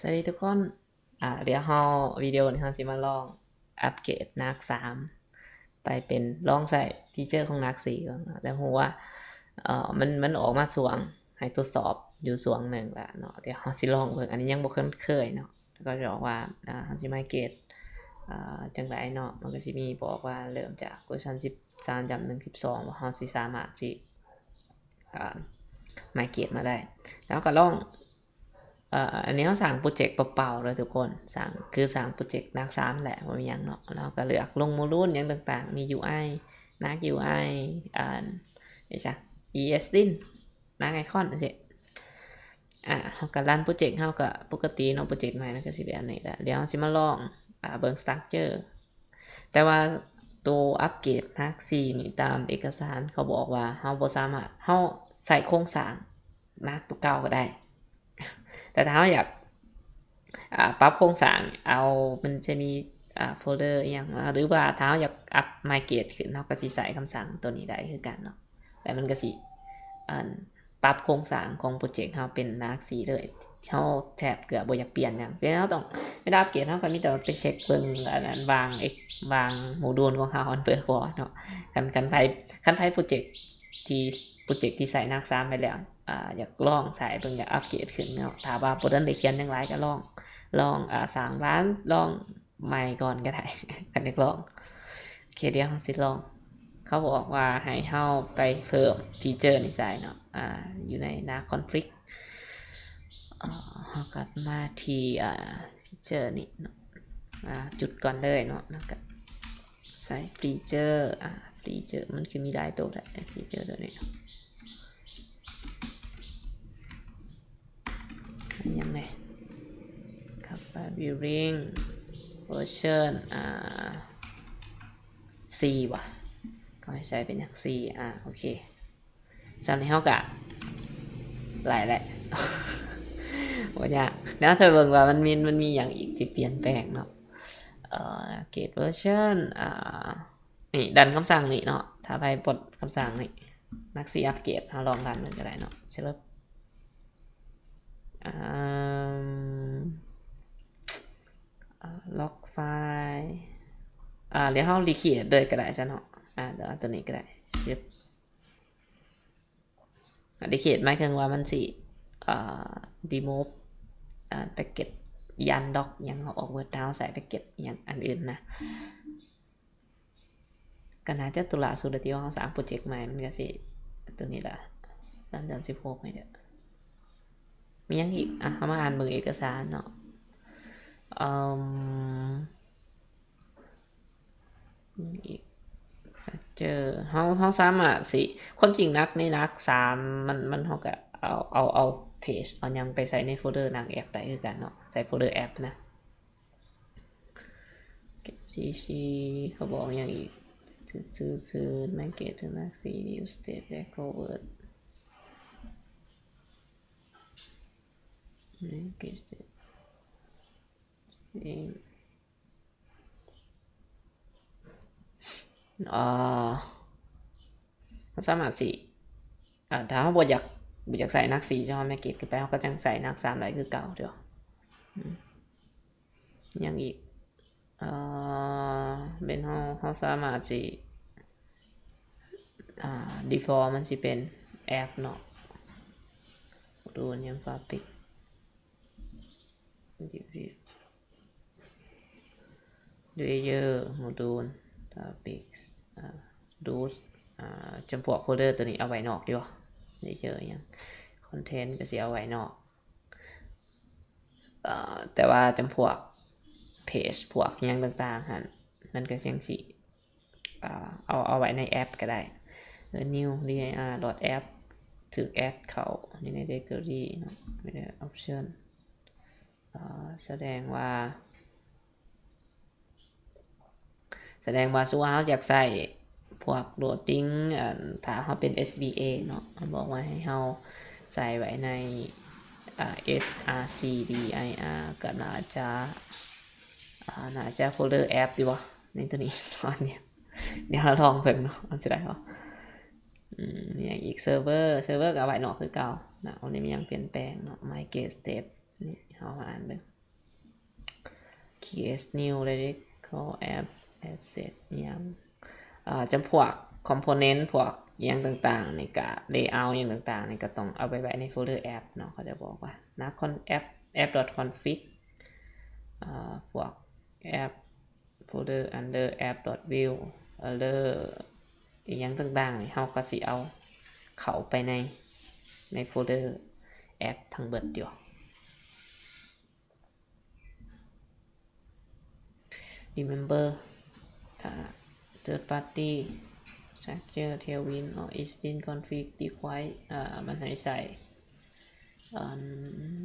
ສະຫວັດດີທຸກຄົນ ອາ ດຽວເຮົາ ວິດີໂອນີ້ເຮົາຊິມາລອງອັບເກຣດນາກສາມ ໄປເປັນ ລອງໃຊ້ຟີເຈີຂອງນາກສີ່ເບິ່ງເນາະ. ແຕ່ຮູ້ວ່າ ເອີ ມັນ ມັນອອກມາຊ່ວງໃຫ້ທົດສອບຢູ່ຊ່ວງໜຶ່ງແລ້ວເນາະ. ດຽວເຮົາຊິລອງເບິ່ງ ອັນນີ້ຍັງບໍ່ຄຸ້ນເຄີຍເນາະ. ແລ້ວກໍຈະບອກວ່າ ອາ ເຮົາຊິໄມເກຣດ ອາ ຈັ່ງໃດເນາະ. ມັນກໍຊິມີບອກວ່າເລີ່ມຈາກເວີຊັນສິບສາມຈ້ຳໜຶ່ງ ສິບສອງ ວ່າເຮົາຊິສາມາດຊິ ອາ ໄມເກຣດມາໄດ້. ແລ້ວກໍລອງ ອາ ອັນນີ້ເຮົາສ້າງໂປຣເຈັກເປົ່າໆເລີຍທຸກຄົນ ສ້າງ ຄືສ້າງໂປຣເຈັກນາກສາມແຫຼະ ບໍ່ມີຫຍັງເນາະ. ແລ້ວກໍເລືອກລົງໂມດູນຫຍັງຕ່າງໆ ມີ ຢູໄອ ນາກ ຢູໄອ ອັນ ອີຫຍັງ ອີເອັສ ດິນ ນາກໄອຄອນ ຈັ່ງຊີ້. ອາ ເຮົາກໍຣັນໂປຣເຈັກ ເຮົາກໍປົກກະຕິເນາະ ໂປຣເຈັກໃໝ່ມັນກໍຊິເປັນແບບນີ້ແຫຼະ. ດຽວເຮົາຊິມາລອງ ອາ ເບິ່ງສະຕຣັກເຈີ ແຕ່ວ່າໂຕອັບເກຣດນາກສີ່ນີ້ ຕາມເອກະສານເຂົາບອກວ່າເຮົາບໍ່ສາມາດ ເຮົາໃຊ້ໂຄງສ້າງນາກໂຕເກົ່າກໍໄດ້ ແຕ່ຖ້າເຮົາຢາກ ອາ ປັບໂຄງສ້າງເອົາ ມັນຈະມີ ອາ ໂຟລເດີອີ່ຫຍັງ ຫຼືວ່າຖ້າເຮົາຢາກອັບ ໄມເກຣດຂຶ້ນ ເຮົາກໍຊິໃຊ້ຄຳສັ່ງໂຕນີ້ໄດ້ຄືກັນເນາະ. ແລ້ວມັນກໍຊິ ອັນ ປັບໂຄງສ້າງຂອງໂປຣເຈັກເຮົາເປັນນາກສີ່ເລີຍ. ເຮົາແທບເກືອບບໍ່ຢາກປ່ຽນຫຍັງ. ເວລາເຮົາຕ້ອງ ເວລາອັບເກຣດ ເຮົາກໍມີແຕ່ວ່າໄປເຊັກເບິ່ງ ອັນ ອັນ ວາງ ວາງໂມດູນຂອງເຮົາ ອັນ ເປີດພໍເນາະ. ຄັນ ຄັນໃຜ ຄັນໃຜໂປຣເຈັກທີ່ ໂປຣເຈັກທີ່ໃຊ້ນາກສາມໄປແລ້ວ ອາ ຢາກລອງໃຊ້ເບິ່ງ ຢາກອັບເກຣດຂຶ້ນເນາະ. ຖ້າວ່າບໍ່ທັນໄດ້ຂຽນຫຍັງຫຼາຍ ກໍລອງ ລອງ ອາ ສ້າງວາງ ລອງ ໃໝ່ກ່ອນກໍໄດ້ ຄັນຢາກລອງ. ໂອເຄ ດຽວເຮົາຊິລອງ ເຂົາບອກວ່າໃຫ້ເຮົາໄປເພີ່ມຟີເຈີນີ້ໃສ່ເນາະ ອາ ຢູ່ໃນໜ້າຄອນຟິກ ເຮົາກໍມາທີ່ ອາ ຟີເຈີນີ້ເນາະ ອາ ຈຸດກ່ອນເລີຍເນາະ ແລ້ວກໍໃສ່ຟີເຈີ ອາ ຟີເຈີ ມັນຄືມີຫຼາຍໂຕແທ້ ຟີເຈີໂຕນີ້. ອີ່ຫຍັງແດ່ Canva Building ເວີຊັນ ອາ ສີ່ ຫວາ ເຂົາໃຫ້ໃສ່ເປັນຫຍັງ ສີ່ ອາ ໂອເຄ ສ່ຳນີ້ເຮົາກະໄລ່ແຫຼະ ບໍ່ຍາກ. ແນວຖ້າເບິ່ງວ່າມັນມີ ມັນມີຫຍັງອີກທີ່ປ່ຽນແປງເນາະ ເອີ Create Version ອາ ນີ້ ຣັນຄຳສັ່ງນີ້ເນາະ ຖ້າໃຜປົດຄຳສັ່ງນີ້ ນັກຊິອັບເກຣດ ເຮົາລອງຣັນເບິ່ງກໍໄດ້ເນາະ ເຊີບ ອາ ອາ ລັອກໄຟລ໌ ອາ ດຽວເຮົາຣີຄຣີເອດເລີຍກໍໄດ້ຊະເນາະ ອາ ດຽວເອົາຕົວນີ້ກໍໄດ້ ເຊີບ ອາ ຣີຄຣີເອດໝາຍເຖິງວ່າມັນຊິ ອາ ຣີມູຟ ອາ ແພັກເກັດ ຢ້ານລັອກຫຍັງເຮົາອອກເບີດ ຖ້າເຮົາໃສ່ແພັກເກັດຫຍັງອັນອື່ນນະ. ກໍໜ້າຈະຕົວລ່າສຸດແລ້ວ ທີ່ວ່າເຮົາສ້າງໂປຣເຈັກໃໝ່ ມັນກໍຊິຕົວນີ້ລະ ສາມສິບຫົກນີ້ແຫຼະ. ມີຫຍັງອີກ? ອ່ະ ເຮົາມາອ່ານເບິ່ງເອກະສານເນາະ ເອີ ມີຫຍັງອີກ? ສະເຈີ ເຮົາ ເຮົາສາມາດຊິ ຄວາມຈິງນັກໃນນັກສາມ ມັນ ມັນ ເຮົາກໍເອົາ ເອົາ ເອົາເພຈ ເອົາຫຍັງໄປໃສ່ໃນໂຟລເດີນັກແອັບໄດ້ຄືກັນເນາະ ໃສ່ໂຟລເດີແອັບນະ. ເກັບຊີຊີ ເຂົາບອກຫຍັງອີກ? ຊື່ ຊື່ ຊື່ Market to Maxi View State Record Word Market State ເອີ ເຮົາສາມາດຊິ ອາ ຖ້າເຮົາບໍ່ຢາກ ບໍ່ຢາກໃສ່ນັກສີ່ ເຮົາ Market ຂຶ້ນໄປ ເຮົາກໍຍັງໃສ່ນັກສາມໄດ້ຄືເກົ່າເດີ. ອືມ ຫຍັງອີກ? ເອີ ແມ່ນເຮົາ ເຮົາສາມາດຊິ ອາ default ມັນຊິເປັນແອັບເນາະ ໂດຍຫຍັງ Fabric Layer Module Topics ອາ Tools ອາ ຈຳພວກໂຟລເດີຕົວນີ້ເອົາໄວ້ນອກດີກວ່າ Layer ຫຍັງ Content ກໍຊິເອົາໄວ້ນອກ ເອີ ແຕ່ວ່າຈຳພວກເພຈ ພວກຫຍັງຕ່າງໆຫັ້ນ ມັນກໍຍັງຊິ ອາ ເອົາ ເອົາໄວ້ໃນແອັບກໍໄດ້ New dir dot app ຖືກແອັດເຂົ້າຢູ່ໃນ directory ເນາະ Option ອາ ສະແດງວ່າ ສະແດງວ່າ ສົມມຸດວ່າເຮົາຢາກໃຊ້ພວກ loading ອັນ ຖ້າເຮົາເປັນ SVA ເນາະ ມັນບອກວ່າໃຫ້ເຮົາໃສ່ໄວ້ໃນ ອາ srcdir ກໍໜ້າຈະ ອາ ໜ້າຈະໂຟລເດີແອັບດີບໍ່ ໃນຕົວນີ້ ດຽວ ດຽວເຮົາລອງເບິ່ງເນາະ ມັນຊິໄດ້ບໍ່. ອືມ ມີຫຍັງອີກ? ເຊີເວີ ເຊີເວີກໍເອົາໄວ້ນອກຄືເກົ່ານະ ບໍ່ໄດ້ມີຫຍັງປ່ຽນແປງເນາະ Migrate Step ນີ້ ເຮົາມາອ່ານເບິ່ງ create new ເລີຍເດ້ call app asset ອີ່ຫຍັງ ເອີ ຈຳພວກ component ພວກອີ່ຫຍັງຕ່າງໆ ນີ້ກະ layout ອີ່ຫຍັງຕ່າງໆ ນີ້ກະຕ້ອງເອົາໄປໄວ້ໃນໂຟລເດີແອັບເນາະ ເຂົາຈະບອກວ່າ app app.config ເອີ ພວກ app folder under app.view other ອີ່ຫຍັງຕ່າງໆ ນີ້ເຮົາກະຊິເອົາເຂົ້າໄປໃນ ໃນໂຟລເດີແອັບທັງເບິດຢູ່. Remember ຖ້າ third party structure Tailwind or existing config require ເອີ ມັນໃຫ້ໃສ່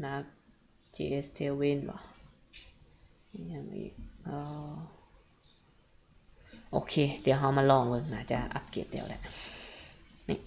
Nux.js Tailwind ບໍ ອີ່ຫຍັງອີກ ເອີ ໂອເຄ ດຽວເຮົາມາລອງເບິ່ງ ໜ້າຈະອັບເກຣດແລ້ວແຫຼະ ນີ້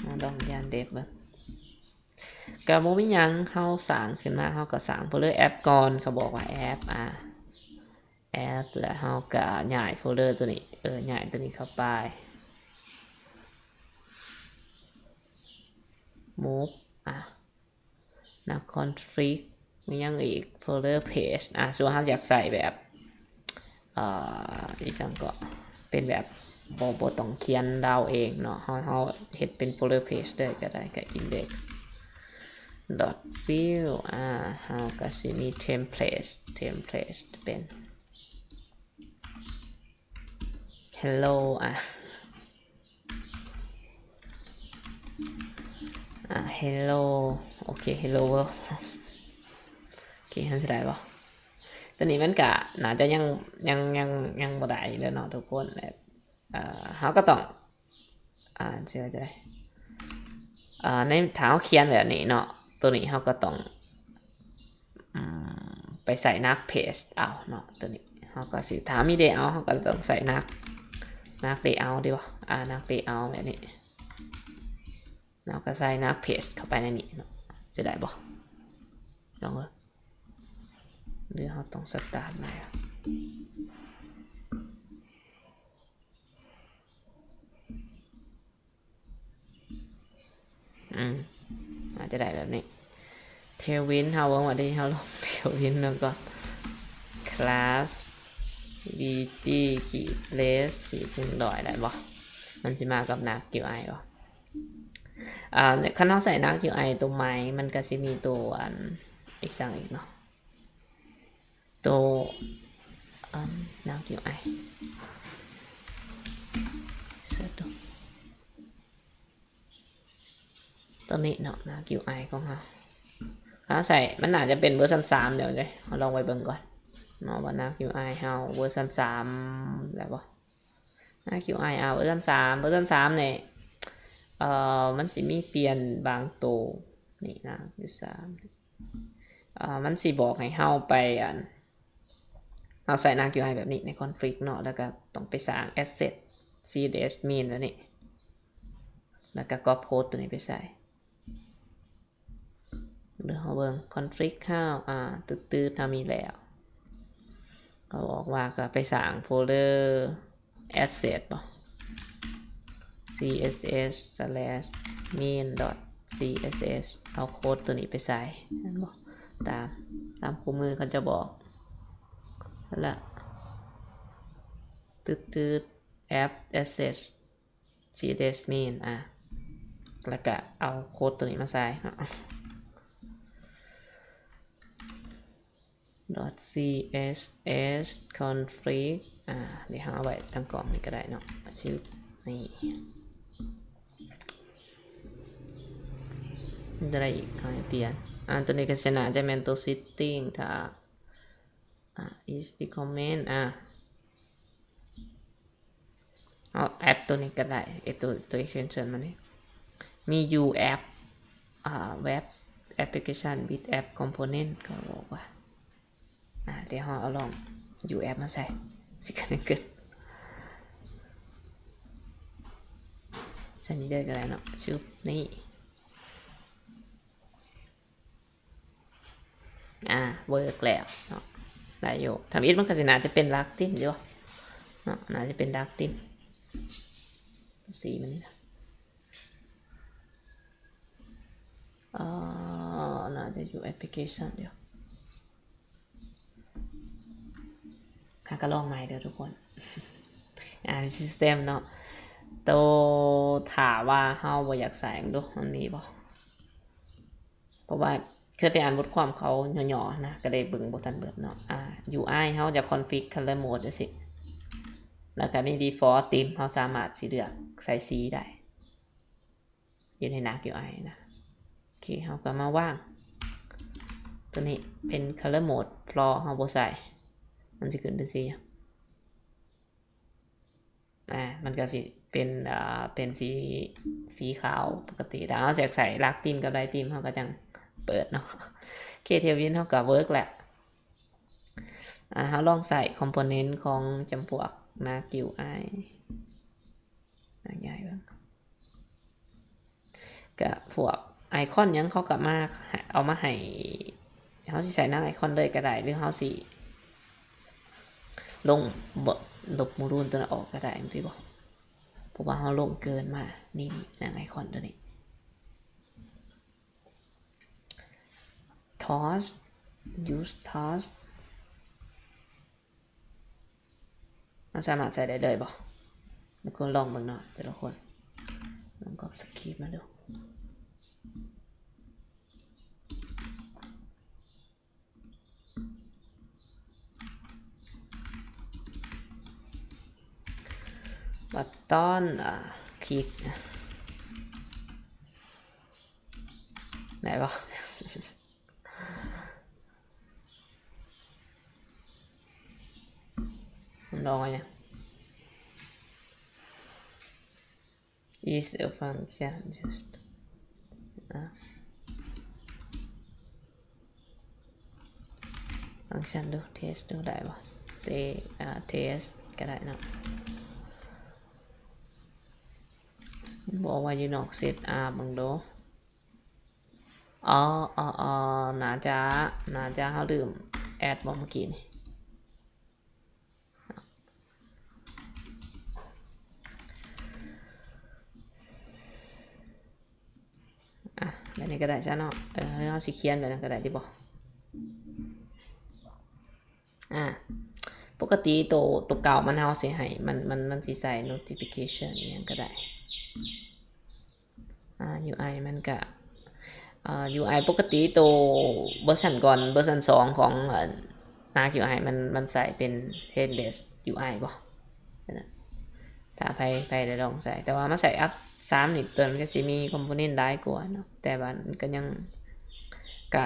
ມາລອງຢ້ານເດບເບິ່ງ ກະບໍ່ມີຫຍັງ ເຮົາສ້າງຂຶ້ນມາ ເຮົາກະສ້າງໂຟລເດີແອັບກ່ອນ ເຂົາບອກວ່າແອັບ ອາ ແອັບ ແລ້ວເຮົາກະຍ້າຍໂຟລເດີໂຕນີ້ ເອີ ຍ້າຍໂຕນີ້ເຂົ້າໄປ move ອາ Nux config ມີຫຍັງອີກ folder page ອາ ສົມມຸດເຮົາຢາກໃສ່ແບບ ເອີ ອີ່ຫຍັງເກາະ ເປັນແບບບໍ່ ບໍ່ຕ້ອງຂຽນລາວເອງເນາະ ເຮົາ ເຮົາເຮັດເປັນ folder page ເລີຍກະໄດ້ ກະ index dot view ອາ ເຮົາກະຊິມີ template template ເປັນ hello ອາ ອາ hello ໂອເຄ hello world ໂອເຄ ຫັ້ນຊິໄດ້ບໍ່? ໂຕນີ້ມັນກະໜ້າຈະຍັງ ຍັງ ຍັງ ຍັງບໍ່ໄດ້ເລີຍເນາະທຸກຄົນ ແລະ ເຮົາກະຕ້ອງ ອ່ານຊື່ວ່າຈັ່ງໃດ ເອີ ໃນ ຖ້າເຮົາຂຽນແບບນີ້ເນາະ ໂຕນີ້ເຮົາກະຕ້ອງ ອືມ ໄປໃສ່ Nux page ເອົາເນາະ ໂຕນີ້ເຮົາກະຊິ ຖ້າມີ layout ເຮົາກະຕ້ອງໃສ່ Nux Nux layout ເດ້ ອາ Nux layout ແບບນີ້ ເຮົາກະໃສ່ Nux page ເຂົ້າໄປໃນນີ້ເນາະ ຊິໄດ້ບໍ່? ລອງເບິ່ງ ຫຼືເຮົາຕ້ອງ start ໃໝ່? ອືມ ອາດຈະໄດ້ແບບນີ້ Tailwind ເຮົາເບິ່ງວ່າເດ ເຮົາລອງ Tailwind ເບິ່ງກ່ອນ class bg ຂີດ res ຂີດ ໜຶ່ງຮ້ອຍ ໄດ້ບໍ່? ມັນຊິມາກັບ Nux UI ບໍ່? ອາ ຄັນເຮົາໃສ່ Nux UI ໂຕໃໝ່ ມັນກະຊິມີໂຕ ອັນ ອີ່ຫຍັງອີກເນາະ ໂຕ ອັນ Nux UI ເສີດດູ ໂຕນີ້ເນາະ Nux UI ຂອງເຮົາ ເຮົາໃສ່ ມັນໜ້າຈະເປັນເວີຊັນສາມແລ້ວເດ້ ເຮົາລອງໄປເບິ່ງກ່ອນເນາະ ວ່າ Nux UI ເຮົາເວີຊັນສາມແລ້ວບໍ່? Nux UI ເອົາເວີຊັນສາມ ເວີຊັນສາມນີ້ ເອີ ມັນຊິມີປ່ຽນບາງໂຕ ນີ້ນະ ຢູ່ສາມ ເອີ ມັນຊິບອກໃຫ້ເຮົາໄປ ອັນ ເຮົາໃສ່ Nux UI ແບບນີ້ໃນ config ເນາະ ແລ້ວກະຕ້ອງໄປສ້າງ asset css main ແບບນີ້ ແລ້ວກະ copy code ໂຕນີ້ໄປໃສ່ ດຽວເຮົາເບິ່ງ config ເຮົາ ອາ ຕຶດໆ ເຮົາມີແລ້ວ ເຂົາບອກວ່າກະໄປສ້າງໂຟລເດີ asset ບໍ css slash main dot css ເອົາໂຄດໂຕນີ້ໄປໃສ່ ແມ່ນບໍ່? ຕາມ ຕາມຄູ່ມືເຂົາຈະບອກ ລະ ຕຶດໆ app asset css main ອາ ລະກະເອົາໂຄດໂຕນີ້ມາໃສ່ເນາະ dot css config ອາ ດຽວເຮົາເອົາໄວ້ທາງກ້ອງນີ້ກະໄດ້ເນາະ ຊຶບ ນີ້ ມັນຈະໄດ້ອີກ ເຮົາໃຫ້ປ່ຽນ ອາ ໂຕນີ້ກະຊິໜ້າຈະແມ່ນໂຕ setting ຖ້າ ອາ is recommend ອາ ເອົາ add ໂຕນີ້ກະໄດ້ ເອົາໂຕ ໂຕ extension ມານີ້ ມີ U app ອາ web application with app component ເຂົາບອກວ່າ ອາ ດຽວເຮົາເອົາລອງ U app ມາໃສ່ ຊິກະເກີດ ໃສ່ນີ້ເລີຍກະໄດ້ເນາະ ຊຶບ ນີ້ ອາ ເວີກແລ້ວເນາະ ໄດ້ຢູ່ ທຳອິດມັນກະຊິໜ້າຈະເປັນຫຼັກທີມຢູ່ເນາະ ໜ້າຈະເປັນຫຼັກທີມ ສີມັນນີ້ນະ ເອີ ໜ້າຈະຢູ່ແອັບພລິເຄຊັນດຽວ. ຫາກະລອງໃໝ່ເດີທຸກຄົນ. ອ່າ ຊິສະເຕັມເນາະ ໂຕ ຖ້າວ່າເຮົາບໍ່ຢາກໃສ່ ເບິ່ງດູມັນມີບໍ່? ເພາະວ່າເຄີຍໄປອ່ານບົດຄວາມເຂົາຫຍໍ້ໆນະ ກະໄດ້ເບິ່ງບໍ່ທັນເບິດເນາະ. ອ່າ ຢູໄອ ເຮົາຈະຄອນຟິກຄັນເລີໂໝດຈັ່ງຊີ້ ແລ້ວກະມີດີຟອລທີມ ເຮົາສາມາດຊິເລືອກໃສ່ສີໄດ້ ຢູ່ໃນໜ້າຢູໄອນະ. ໂອເຄ ເຮົາກະມາວາງໂຕນີ້ເປັນຄັນເລີໂໝດ ເພາະເຮົາບໍ່ໃສ່ ມັນຊິຂຶ້ນເປັນສີຫຍັງ? ອ່າ ມັນກະຊິເປັນ ອ່າ ເປັນສີ ສີຂາວປົກກະຕິ. ຖ້າເຮົາຢາກໃສ່ລາກທີມກັບໄດທີມ ເຮົາກະຈັ່ງເປີດເນາະ. ໂອເຄ ເທວວິນເຮົາກະເວີກແລ້ວ. ອ່າ ເຮົາລອງໃສ່ຄອມໂພເນັນຂອງຈຳພວກໜ້າຢູໄອ ໜ້າຢູໄອເບິ່ງ. ກະພວກໄອຄອນຫຍັງເຂົາກະມາ ເອົາມາໃຫ້ ເຮົາຊິໃສ່ໜ້າໄອຄອນເລີຍກະໄດ້ ຫຼືເຮົາຊິລົງ ລົບໂມດູນໂຕນັ້ນອອກກະໄດ້ ແມ່ນຕິບໍ່? ເພາະວ່າເຮົາລົງເກີນມາ. ນີ້ ນີ້ ໜ້າໄອຄອນໂຕນີ້ Torch, use torch ເຮົາສາມາດໃສ່ໄດ້ເລີຍບໍ່? ມາລອງເບິ່ງເນາະ ແຕ່ລະຄົນ ລອງກັອບສະຄຣິບມາດູ. ບັດຕອນ ອ່າ ຄລິກ ໄດ້ບໍ່? ມັນລອງໄວ້ນະ is a function just ນະ ຟັງຊັນດູ ເທສດູໄດ້ບໍ່? ເຊ ເອີ ເທສກະໄດ້ເນາະ. ມັນບອກວ່າຢູ່ນອກເຊັດອັບ ເບິ່ງດູ. ອໍ ອໍ ອໍ ໜ້າຈະ ໜ້າຈະເຮົາລືມແອັດບໍ່ມື້ກີ້ນີ້? ອ່ະ ແບບນີ້ກະໄດ້ຊະເນາະ. ເອີ ເຮົາຊິຂຽນແບບນັ້ນກະໄດ້ຕິບໍ່? ອ່າ ປົກກະຕິໂຕ ໂຕເກົ່າມັນເຮົາຊິໃຫ້ ມັນ ມັນ ມັນຊິໃສ່ໂນຕິຟິເຄຊັນອີ່ຫຍັງກະໄດ້. ອ່າ ຢູໄອມັນກະ ອ່າ ຢູໄອປົກກະຕິໂຕເວີຊັນກ່ອນ ເວີຊັນສອງຂອງ ເອີ ໜ້າຢູໄອມັນ ມັນໃສ່ເປັນເທສເດສຢູໄອບໍ່? ນັ້ນນະ ຖ້າໃຜ ໃຜໄດ້ລອງໃຊ້ ແຕ່ວ່າມາໃຊ້ອັບສາມນີ້ ໂຕມັນກະຊິມີຄອມໂພເນັນຫຼາຍກວ່າເນາະ ແຕ່ວ່າມັນກະຍັງ ກະ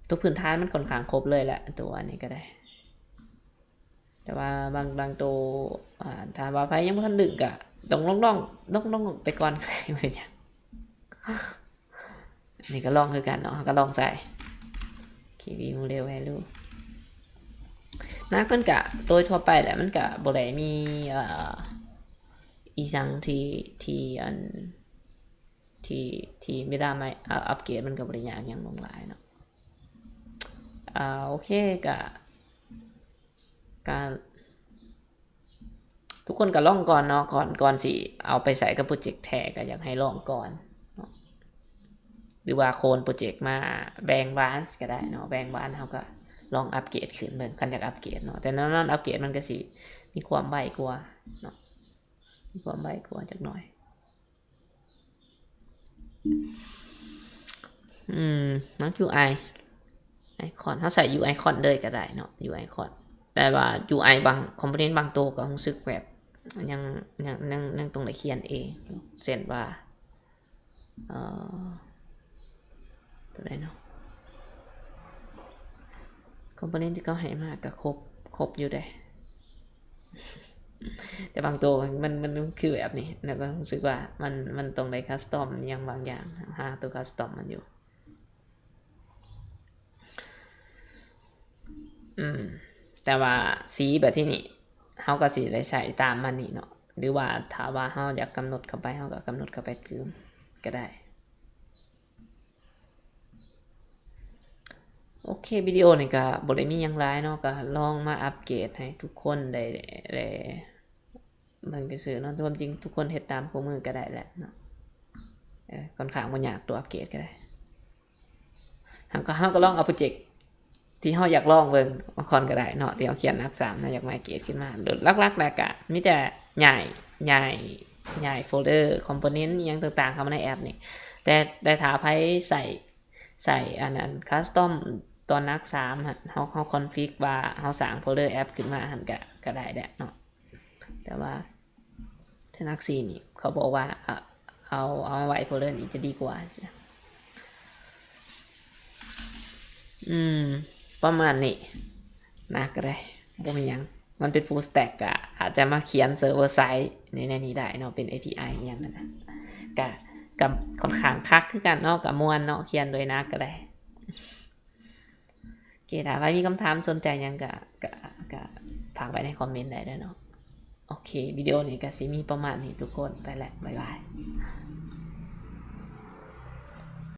ໂຕພື້ນຖານມັນຂ້ອນຂ້າງຄົບເລີຍແຫຼະ ໂຕອັນນີ້ກະໄດ້. ແຕ່ວ່າບາງ ບາງໂຕ ອ່າ ຖ້າວ່າໃຜຍັງບໍ່ທັນດຶງກະຕ້ອງລອງ ລອງ ລອງ ລອງໄປກ່ອນ ບໍ່ເປັນຫຍັງ. ນີ້ກະລອງຄືກັນເນາະ ເຮົາກະລອງໃສ່ ຄີວີໂມເດວແວລູ ນະ ມັນກະໂດຍທົ່ວໄປແຫຼະ ມັນກະບໍ່ໄດ້ມີ ເອີ ອີ່ຫຍັງທີ່ ທີ່ ອັນ ທີ່ ທີ່ເວລາໃໝ່ ອາ ອັບເກຣດມັນກະບໍ່ໄດ້ຍາກຫຍັງຫຼວງຫຼາຍເນາະ. ອາ ໂອເຄ ກະ ກະ ທຸກຄົນກະລອງກ່ອນເນາະ ກ່ອນ ກ່ອນຊິເອົາໄປໃຊ້ກັບໂປຣເຈັກແທ້ ກະຢາກໃຫ້ລອງກ່ອນເນາະ ຫຼືວ່າໂຄນໂປຣເຈັກມາແບ່ງບານກະໄດ້ເນາະ ແບ່ງບານເຮົາກະລອງອັບເກຣດຂຶ້ນເບິ່ງ ຄັນຢາກອັບເກຣດເນາະ ແຕ່ແນ່ນອນອັບເກຣດມັນກະຊິມີຄວາມໄວກວ່າເນາະ ມີຄວາມໄວກວ່າຈັກໜ້ອຍ. ອືມ ມັນຢູ່ໄອ ໄອຄອນ ເຮົາໃສ່ຢູ່ໄອຄອນເລີຍກະໄດ້ເນາະ ຢູ່ໄອຄອນ ແຕ່ວ່າຢູ່ໄອບາງຄອມໂພເນັນບາງໂຕກະຮູ້ສຶກແບບ ຍັງ ຍັງ ຍັງ ຍັງຕ້ອງໄດ້ຂຽນເອງ ເຊັ່ນວ່າ ເອີ ໂຕໃດເນາະ ຄອມໂພເນັນທີ່ເຂົາໃຫ້ມາກະຄົບ ຄົບຢູ່ເດ້ ແຕ່ບາງໂຕມັນ ມັນ ມັນຄືແບບນີ້ ແລ້ວກະຮູ້ສຶກວ່າມັນ ມັນຕ້ອງໄດ້ຄັສຕອມຫຍັງບາງຢ່າງ ຫາໂຕຄັສຕອມມັນຢູ່. ອືມ ແຕ່ວ່າສີບາດທີນີ້ ເຮົາກະຊິໄດ້ໃສ່ຕາມມັນນີ້ເນາະ ຫຼືວ່າຖ້າວ່າເຮົາຢາກກຳນົດເຂົ້າໄປ ເຮົາກະກຳນົດເຂົ້າໄປຕື່ມກະໄດ້. ໂອເຄ ວິດີໂອນີ້ກະບໍ່ໄດ້ມີຫຍັງຫຼາຍເນາະ ກະລອງມາອັບເກຣດໃຫ້ທຸກຄົນໄດ້ ໄດ້ເບິ່ງຊື່ໆເນາະ ແຕ່ຄວາມຈິງທຸກຄົນເຮັດຕາມຄູ່ມືກະໄດ້ແຫຼະເນາະ ເອີ ຂ້ອນຂ້າງບໍ່ຍາກ ໂຕອັບເກຣດກະໄດ້. ເຮົາກໍ ເຮົາກໍລອງເອົາໂປຣເຈັກທີ່ເຮົາຢາກລອງເບິ່ງກ່ອນກໍໄດ້ເນາະ ທີ່ເຮົາຂຽນ NUX ສາມເນາະ ຢາກໄມເກຣດຂຶ້ນມາ. ຫຼັກໆແລ້ວກໍມີແຕ່ຍ້າຍ ຍ້າຍ ຍ້າຍໂຟລເດີຄອມໂພເນັນອີ່ຫຍັງຕ່າງໆເຂົ້າມາໃນແອັບນີ້. ແຕ່ ແຕ່ຖ້າໃຜໃສ່ ໃສ່ອັນນັ້ນ custom ຕົວ NUX ສາມຫັ້ນ ເຮົາ ເຮົາຄອນຟິກວ່າເຮົາສ້າງໂຟລເດີແອັບຂຶ້ນມາຫັ້ນ ກໍ ກໍໄດ້ແຫຼະເນາະ. ແຕ່ວ່າ NUX ສີ່ນີ້ ເຂົາບອກວ່າ ເອົາ ເອົາ ເອົາໄວ້ໂຟລເດີນີ້ຈະດີກວ່າ. ອືມ ປະມານນີ້ນະ ກໍໄດ້ ບໍ່ມີຫຍັງ. ມັນເປັນ full stack ກໍອາດຈະມາຂຽນ server side ໃນ ໃນນີ້ໄດ້ເນາະ ເປັນ API ອີ່ຫຍັງນັ້ນນະ ກໍ ກໍຄ່ອນຂ້າງຄັກຄືກັນເນາະ ກໍມ່ວນເນາະ ຂຽນໂດຍ NUX ກໍໄດ້. ໂອເຄ ຖ້າໃຜມີຄຳຖາມສົນໃຈຫຍັງກໍ ກໍ ກໍຝາກໄວ້ໃນຄອມເມັນໄດ້ເດີເນາະ. ໂອເຄ ວິດີໂອນີ້ກໍຊິມີປະມານນີ້ທຸກຄົນ ໄປແລ້ວ ບາຍບາຍ.